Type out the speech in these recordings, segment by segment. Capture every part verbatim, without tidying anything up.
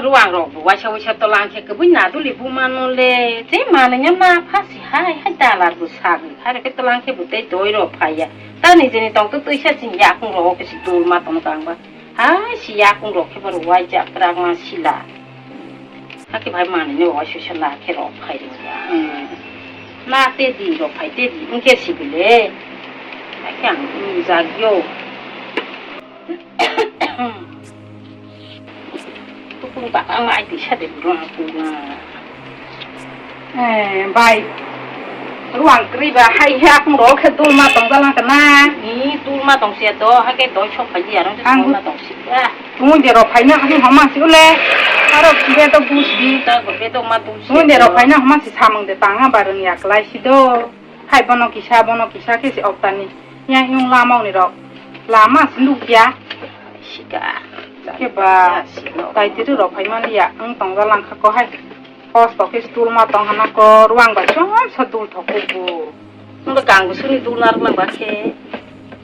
Ang rok bo waisa waisa tolang khe kwbui naduli buma no le, tei manwi no na pha si hai, hai dalar bo sagwi phai rok khe tolang khe bo tei doi rok phai ya. Ta nijeni tong to twisa chini yakung rok khe si dul ma tong tang ba. Hai si yakung rok khe bo waijak kwrak ma sila. Hakhe bhai manwi no waisa waisa na khe rok phai rok ya. Hmm. Na te di rok phai te di wngkhe si bile. Hakhe ang nujak yo. Tukung tak ang ai tisa de bro aku na. Eh, bai. Ruang kri ba hai ha kung ro khe dul ma tong jalang kana. Ni dul ma tong sia do, ha ke doi sok phai di arang. Ang dul ma tong sia. Tungui de rok phaina hini homa si ule. Aro be to bus di. Ta go be to ma dul sia. Tungui de rok phaina homa si samung de tanga bareng ya klai si do. Hai bono kisa, bono kisa khe si oktani. Yang yung lama ni rok. Lama si nuk ya. Sika. Ke ba. Dai tiru rok phaimani ya. Ang tong jalang kha ko hai. Hos to khe dul ma tong hana ko ruang bai chom sa dul thok ko bo. Nungkha kang bo suni dul nar ma ba khe.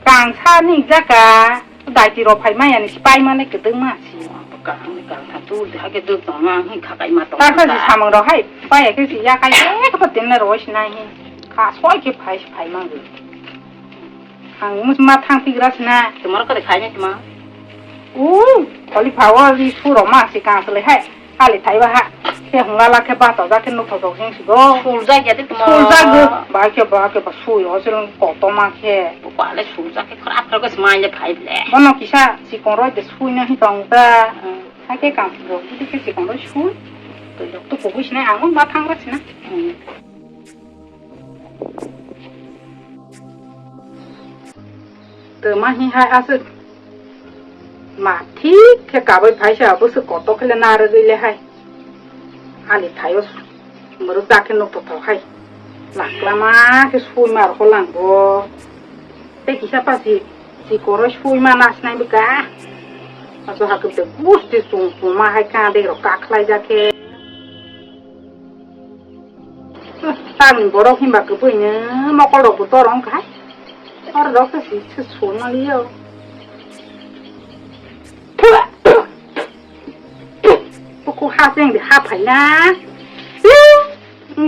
Kang sa ni jaka. Dai ti rok phai maya ni si pai mane kwdwng ma si. Kang ni kang tha dul de ha khe dul tong ma hin kha kai ma tong. Ta kha si samung rok hai pai khe si ya kai khe khe tin na roi si nai hin. Kha soi khe phai si phai ma gwi. Ang mus ma thang tigra si na. Tumar kare khai ni tuma. U, kholi phawo ri su rok ma si kang sle hai. Kali thaiba ha. Khe hwnglala khe bato ja khe nukthok thok heng sigo. Suljak ya de tuma. Suljak go. Ba khe ba khe ba sui ho se koto ma khe. Ba le suljak khe khra khra khe smai le phai ble. Bono kisa sikon roi de sui na hi tong ta. Hmm. Ha khe kang siro. Khe sikon roi sui. To jok to kobui sinai ang ma thang ra sina. Hmm. Twma hi hai aswk ma thik khe kabai phaisa bwswk kotor khe le narwgwi le hai. Ani thaio mwrwk ta khe nuk tongthok hai. Laklama khe sui mar holang bo. Tei kisa pasi sikoro sui ma nasnai bwkha. Aso hakhe tei gusti chwng chwngma hai kha dei rok kakhlai jak khe. Tamni borok hinba kwbwino mokol rok bo torong khai. Oro rok se si se suna liyo. Buku ha seng de ha phaina.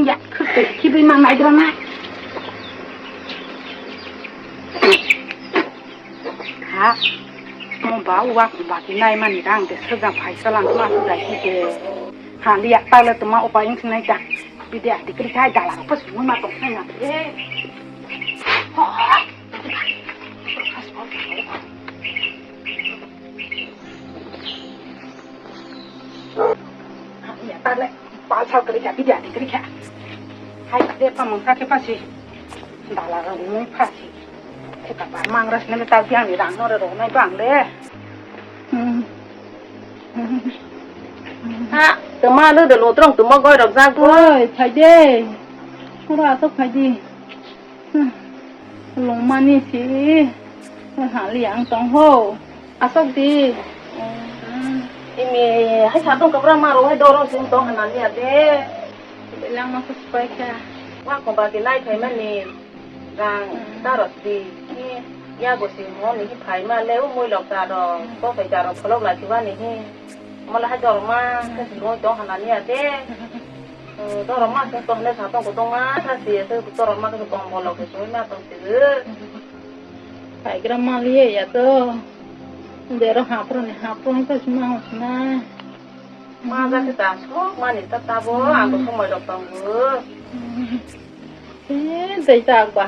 Ya khwtwi khibi ma naidra na. Ha. Mo ba uwa ba ki nai mani rang de sejang phai salang ma su dai ki de. Ha liya ta le tuma upa ing sinai ta. Bidi ati kri khai dala pa su ma tong sai na. Eh. Ya ta le pa sa kri kha bidi ati kri kha. Hai de pa mung sa ke pa si. Dala rok mui phasi. Theka ba mangra sini ta biang ni rang nore rok nai bang le. Ha, tuma lu de lo trong tuma goi rok jak bo. Oi, phai de. Ora to phai di. Lung mani si. Ha li ang tong ho. Asok di. Imi hai sa tong kabra ma ro hai dorong sing tong hana ni ade. Lang ma kuspai kha. Wa ko ba ki nai phai mani. Rang tarot di. Ni ya go si mo ni phai ma le u moi lok ta ro. Ko phai ta ro pholok la ki ba ni hi. Mo la ha jor ma ka si mo tong hana ni ade. Dorok ma se tong le sa tong ko tong ma sa si se dorok ma se tong bolo ke soi ma tong si. Paigra ma liye ya to. Dero hapro ni hapro ni to sima hosna. Ma ja ke ta sok ma ni ta ta bo ang ko somoi rok tong bo. Eh, dai ta ba.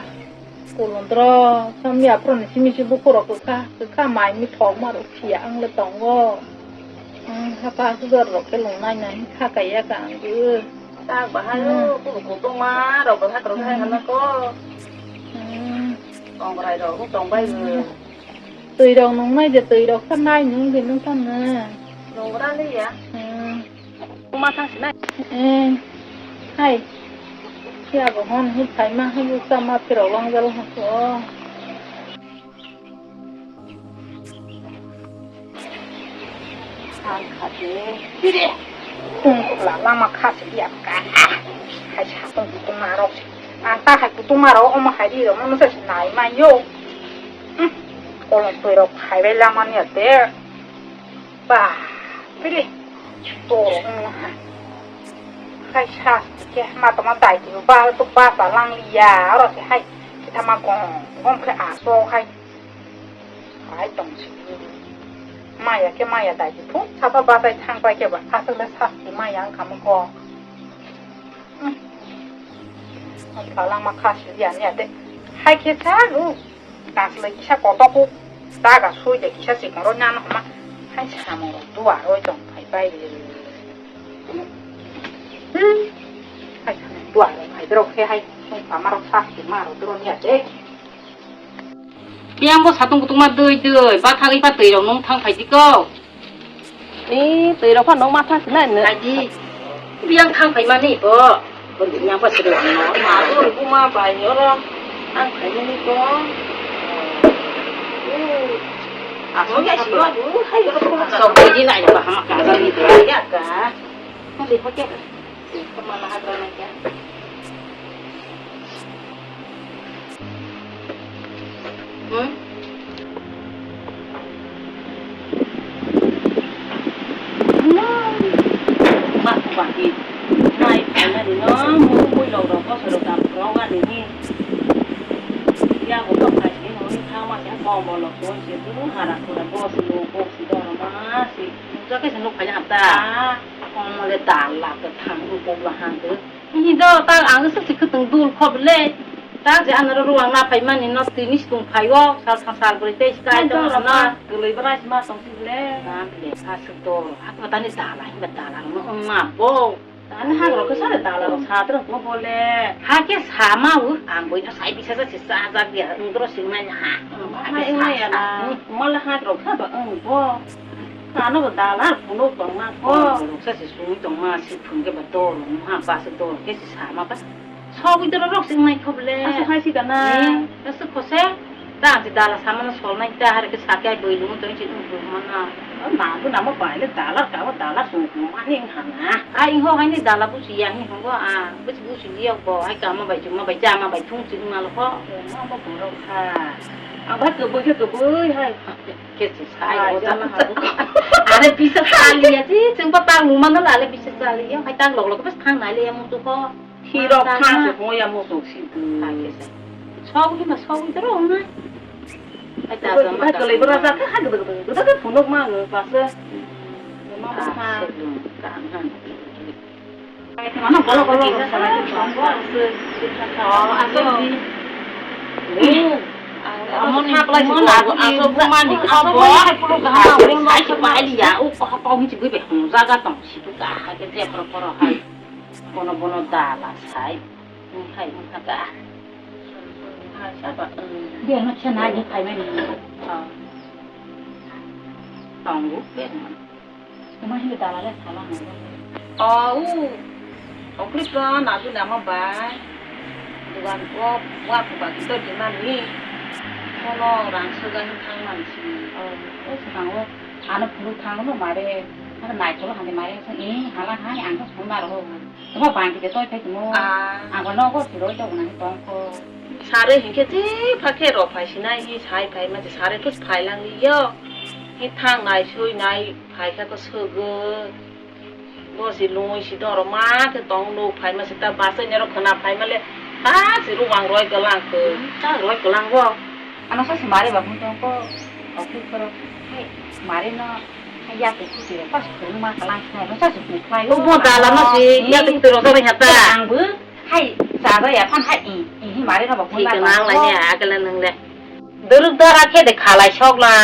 Kulundro, samya proni simi si bukurok kwkha, kwkha mai mi thok ma rok phiya ang le tongo. Hmm, hapa sugar rok khe lung nai nai kha kaiya ka ang gw. Tak bahai o, hmm, kubu kutung ma rok bwkha kwrwng hai hana ko. Hmm. Tongrai rok tong bai gw. Hmm. Twi rok nung nai de, twi rok sa nai nung de nung sa nung. Nung ra li ya. Hmm. Uma thang sinai. Eh, hai. Siya bo hon hi phai ma, hi usa ma phirok long jalo ha ko. Ang kha de. Dire. Tung la lama kha se ya ka. Hai sa tung tung ma rok. Ang ta hai tung ma rok, oma hai ri rok, ma sa sinai ma yo. Hmm. Kolom twi rok khai bai lama ni ate. Ba, pili. Toro wngha. Hai sasti khe ma tongma daiti bo ba, ba, ba lang liya. Oro se hai khe tama gom gom khe aso hai. Hai tong si. Maya khe maya daiti thung sapa bachai thang pai khe ba aswk le sasti maya wngkha mo ko. Hmm. Wngkha lang ma kha si liya ni ate. Hai khe sa ru. Kaslai kisa kotoku, taga sui de kisa sikoro nana homa. Hai samung rok duar oi tong phai pai. Hmm. Hai samung duar oi phai rok he hai. Sung pama rok sa si ma rok duro ni ate. Yang bo satung kutung ma dui dui, ba thang ipa twi rok nung thang phai di ko. Ni twi rok phano ma thang sinai no. Aji, biyang thang phai mani bo. Bo biyang pa sero no. Ma bo bu ma bai oro. Thang phai mani bo. Asok ya si ba bu, hai oro ko. Sok bai di nai ba hama ka ni ya ka. Mo de hote. Ko ma na ha ka na ya. Hmm? Mak bagi. Nai phaina ni no, mui mui log rok ko soro dam rok ani ni. Ya ko to khai ni no ni tha ma ya ko mo log ko se tu hara ko da bo si lo ko si do ma si. Mujak ke se nuk phai hapta. Ah. Ko mo le dal la ke thang ko la han de. Ini do ta ang se si khutang dul khop le. Ta je anaro ruang na phai mani no tini situng phai o sal sang sal bwrwi tei sky to ano. Kwlwi bwrwi sima tong si le. Na le sa se do. Hakma tani dala himba dala no ong ma bo. Tani hak rok sa dala rok sa tro mo bo le. Ha ke sa ma u ang boi no sai bisa sa si sa jak dia ang dro sing nai ha. Hai ong ya na. Mal hak rok sa ba ong bo. Ano bo dala phunuk tong ma ko. Rok sa si sui tong ma si phun ke ba dol ma ba se dol ke si sa ma ba. Sogwi doro rok sing nai khob le. Asu hai si kana. Asu khose. Ta si dala sama no sol nai ta har ke sa ke boi lu to si ung bu ma na. Na bu na mo bai le dala ka ba dala sung ma ni hana. Ai ho hai ni dala bu si ya ni ho a. Bu si bu si liya bo hai ka ma bai chu ma bai cha ma bai thung si ma lo ko. Ma mo bu rok ha. Ang ba ke bu ke bu hai. Kesi sai. Are bisa sali ya si, sengpa tang mumana la le bisa sali ya, hai tang lok lok pas thang nai le ya mutu ko. Hiro thang se ho ya mutu si. Sok hima sok hima ro na. Hai ta ma ka le bra sa ka ha ga ga ga ga phunuk ma no pas. Ma ma ha. Ka han. Ano bolo bolo. Oh, aso di. Amo na plai si ko, aso bumani khabo. Ai si paili ya, u ko ha pau hinchi bui be hung jaga tong si tu ka ha ke je pro pro hai. Bono bono dala sai. Hai ka. Hai sa ba. Dia no chena ni khai mani. Tong bu be. Tuma hini dala le sala hwnwi. O, u. Okri pro na tu nama bai. Dugan ko wa ku ba ki to di mani. Kono rang suga hin thang man si. O, o swkang o. Ano phuru thang no mare. Ano nai kolo hande mare. Sa i hala hai ang ko phun maro. Tuma bangki de toi phai tumo. Ah. Ang ko no ko phiroi to nang tong ko. Sare hinkhe je phakhe ro phai sinai hi sai phai ma je sare ko phai lang yo. Hi thang nai sui nai. Phaikha ko sogwi. Bo si lungwi si doro ma khe tong nuk phaima se ta bus ani oro khwna phaima le ta si ruwang roi kwlang khe. Hmm, ta roi kwlang bo. Ano sa si mare ba hwn tong ko office koro. Hai mare no hai ya te kuti ro pas khwna ma kwlang khe no sa si khwna khlai. Bo dala no si ya te kuti ro sa bai hata. Ang bo hai sa ba ya phan hai i i hi mare no ba hwn ma. Thik na lai ne a kala nang le. Dwrwk dara khe de khalai sok la.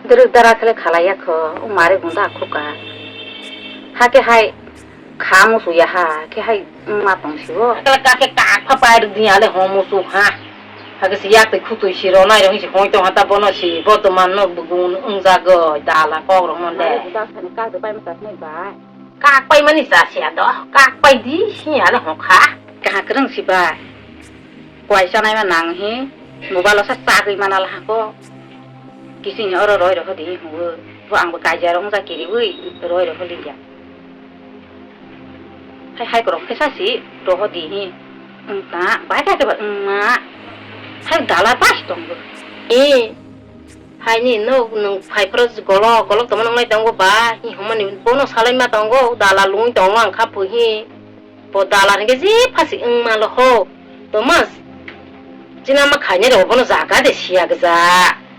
Dwrwk dara khe le khalai ya kho, o mare gunda khuka. Hakhe hai kha musu ya ha, khe hai wngma tong si o. Hakhe le kake kak pha pai rwk di ya le hom musu ha. Hakhe si yak twi khutui si ro nai rok si hoi tong ha ta bono si bo to man no bugun wng jagoi dala kok rok mon de. Mare gunda sani kak de pai ma sa nai bai. Kak pai mani cha si ya do, kak pai di si ya le hokha. Kak rwng si bai. Kuai chanai ma nang hi, mobile o sa chagwi mana laha ko. Kising oro roi roho di hi hwnwi. Bo ang bo kaijia rok wngja kiriwi roi roho liya. Hai hai korok khe sa si roho di hi. Wngta, bai kha khe ba wngma. Hai dala pas tong bo. E. Phaini no nwng phaiphuru golok golok tongma nwnglai tongo ba, hi hwnmani bono salaima tongo, dala lungwi tongo ang kha pui hi. Bo dala hinkhe je phasi wng malo ho. Tongma chini ma khainai rok bono jaga de siya gja.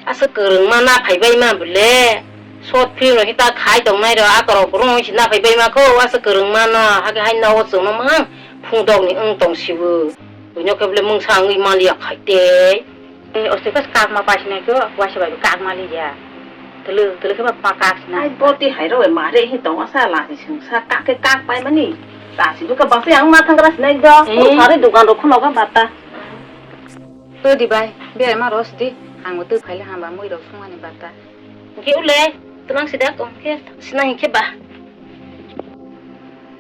Aswk kwrwngma naphaibaima bole. Short film rok hita khai tongnai rok, akorok rung si naphaibaima kho, aswk kwrwngma no. Hakhe hai nogo chwngno mang phungdokni wng tong sibo. Buino khe bole mungsa wngwi maliya khaite. Eh, oste kos kak ma paisi nai kho, waisa bai kak ma liya. Tulu, tulu khe ba pa kak sina. Ai, boti hai ro, mare hi tong sa la si sung sa kak khe kak pai mani. Ta si duka basi ang ma thang kra sinai do. Eh. Sari dukan ro khono ga bata. To di bai, be ma ros di. Ang tu phai le hamba mui ro sung ani bata. Ke ule, tulang sida ko ke sina hi khe ba.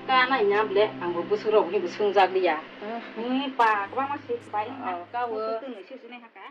Ka nai nya ble, ang bo busuk ro hi busung jak liya. Hmm. Ni pa, kwa ma si bai. Oh, ka wo. Tu tu ni si sini ha ka.